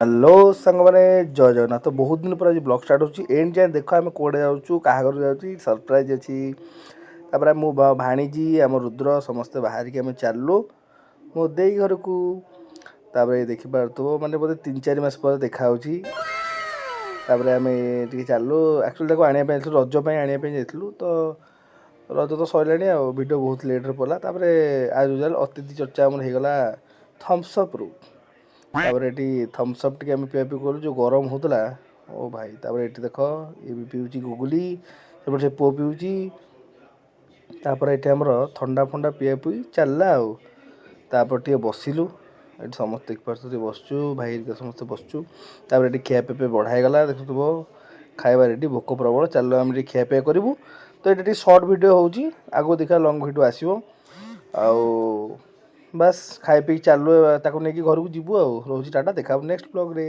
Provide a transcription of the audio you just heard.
Hello ସାଙ୍ଗମାନେ, ଜୟ ଜଗନ୍ନାଥ। ତ ବହୁତ ଦିନ ପରେ ଆଜି ବ୍ଲଗ୍ ଷ୍ଟାର୍ଟ ହେଉଛି। ଏଣ୍ଡ ଯାଏଁ ଦେଖ, ଆମେ କୁଆଡ଼େ ଯାଉଛୁ, କାହା ଘରକୁ ଯାଉଛୁ, ସରପ୍ରାଇଜ୍ ଅଛି। ତାପରେ ମୁଁ, ଭାଣିଜୀ, ଆମ ରୁଦ୍ର ସମସ୍ତେ ବାହାରିକି ଆମେ ଚାଲିଲୁ ମୋ ଦେଇ ଘରକୁ। ତାପରେ ଦେଖିପାରୁଥିବ, ମାନେ ବୋଧେ 3-4 ମାସ ପରେ ଦେଖା ହେଉଛି। ତାପରେ ଆମେ ଟିକେ ଚାଲିଲୁ। ଆକ୍ଚୁଆଲି ତାକୁ ଆଣିବା ପାଇଁ ଯାଇଥିଲୁ, ରଜ ପାଇଁ ଆଣିବା ପାଇଁ ଯାଇଥିଲୁ। ତ ରଜ ତ ସରିଲାଣି ଆଉ ଭିଡ଼ିଓ ବହୁତ ଲେଟ୍ରେ ପଡ଼ିଲା। ତାପରେ ଆଜ୍ ୟୁଜୁଆଲ୍ ଅତିଥି ଚର୍ଚ୍ଚା ଆମର ହେଇଗଲା ଥମ୍ସଅପ୍ରୁ। ତାପରେ ଏଠି ଥମ୍ସଅପ୍ ଟିକେ ଆମେ ପିଆ ପିଇ କଲୁ, ଯେଉଁ ଗରମ ହେଉଥିଲା ଓ ଭାଇ। ତାପରେ ଏଠି ଦେଖ, ଇଏ ବି ପିଉଛି ଗୁଗୁଲି, ସେପଟେ ସେ ପୁଅ ପିଉଛି। ତାପରେ ଏଠି ଆମର ଥଣ୍ଡା ଫଣ୍ଡା ପିଆ ପିଇ ଚାଲିଲା। ଆଉ ତାପରେ ଟିକେ ବସିଲୁ ଏଠି, ସମସ୍ତେ ଦେଖିପାରୁଛନ୍ତି, ବସିଛୁ, ଭାଇ ହେରିକା ସମସ୍ତେ ବସିଛୁ। ତାପରେ ଏଠି ଖିଆପିଆ ପାଇଁ ବଢ଼ା ହେଇଗଲା। ଦେଖୁଥିବ, ଖାଇବା ରେଡ଼ି, ଭୋକ ପ୍ରବଳ। ଚାଲିଲୁ, ଆମେ ଟିକେ ଖିଆପିଆ କରିବୁ। ତ ଏଠି ଟିକେ ସର୍ଟ ଭିଡ଼ିଓ ହେଉଛି, ଆଗକୁ ଦେଖିବା ଲଙ୍ଗ୍ ଭିଡ଼ିଓ ଆସିବ। ଆଉ ବାସ୍, ଖାଇ ପିଇକି ଚାଲିଲୁ, ତାକୁ ନେଇକି ଘରକୁ ଯିବୁ। ଆଉ ରହୁଛି, ଟାଟା, ଦେଖା ହେବ ନେକ୍ସଟ ବ୍ଲଗ୍ରେ।